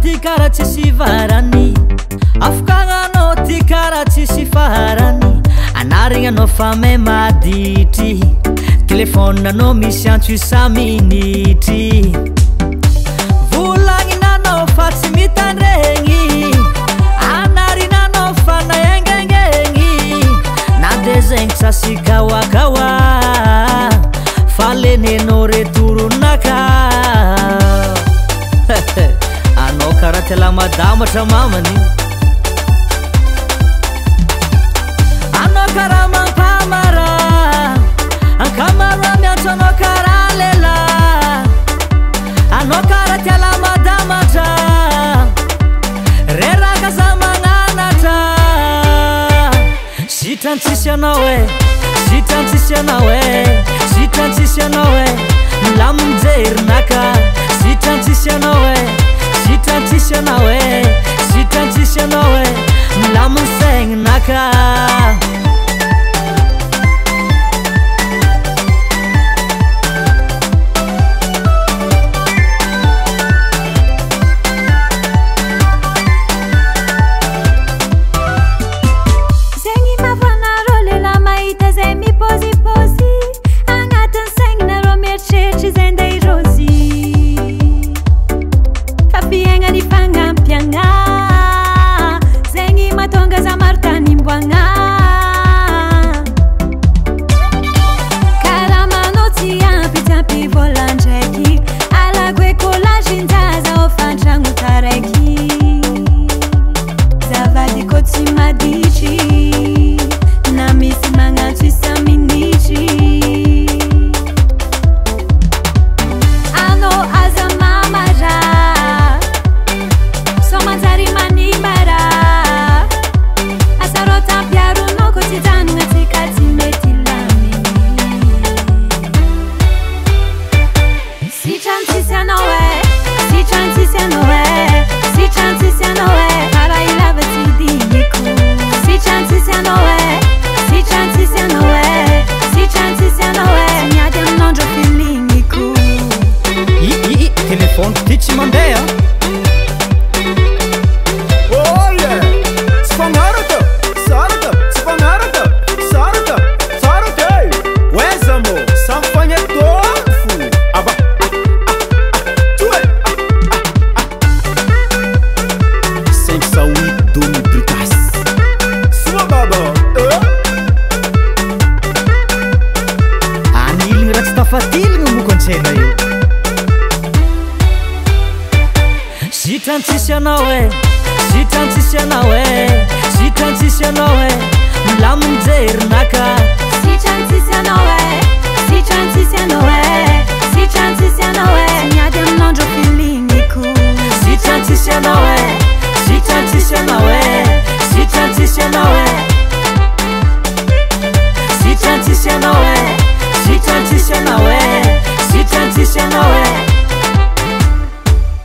ty karaha tsisy varany. Afokagnanao ty karaha tsisy farany. Anarignanao fa may maditry. Telefaoninanao misy antso isa-minitry. Volagninanao fa tsy mitandregny. Anarinanao fa naengaingegny. Na de zegny tsasy kaoakaoa. Fa lenenao retoronaka. Anao karaha tia lamadamatra mamany. Anao karaha mampamara. Ankamaroa miantso anao karaha lehilahy. Anao karaha tia lamadamatra. Reraka za magnanatra. Sitrany tsisy anao e, sitrany tsisy anao e, sitrany tsisy anao e, milaminy jerinaka. Sitrany tsisy anao e, sitrany tsisy anao e, sitrany tsisy anao e, milaminy saigninaka. Zegny mavanareo lehilahy mahita zay mipôzipôzy. Agnatin'ny saigninareo mieritreritra izay ndeha hirôzy. Fa fiaignana ifagnampiagna. Zegny mahatonga za maro tanimboagna. Karaha tsy ampy, tsy ampy vola ndraiky. Alako ekôlazinjaza hôfan-tragno taraiky. Zavadiko tsy maditry. Na misy magnantso isa-minitry. Anao aza mamara. Sao manjary manimba raha. Asarôtam-piaronao ko tsy janogna tsika tsy mety laminy. Sitrany tsisy anao e, sitrany tsisy anao e, sitrany tsisy anao e, karaha ilava tsy diniko. Sitrany tsisy anao e, sitrany tsisy anao e, sitrany tsisy anao e, tsy miady aminao ndrô feelingniko. I i i, telefôniko ty tsy mandeha. Olha, tsy fagnaraka, saraka, tsy fagnaraka, saraka, saraka e. Oeza mo, samy fagnetôry fo. Aba, ah, ah, ah, ah, ah. 508 Domi Britas. Soa baba, eh? Aniligny raha tsy tafatiligny moko an-tsena io. Sitrany tsisy anao e, sitrany tsisy anao e, sitrany tsisy anao e, milaminy jerinaka. Sitrany tsisy anao e, sitrany tsisy anao e, sitrany tsisy anao e, tsy miady aminao ndrô feelingniko. Sitrany tsisy anao e, sitrany tsisy anao e, sitrany tsisy anao e, sitrany tsisy anao e, sitrany tsisy anao e, sitrany tsisy anao e.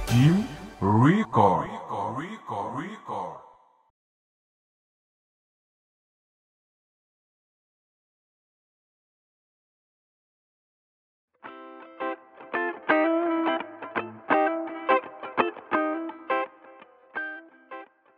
Team Record. Record. Record.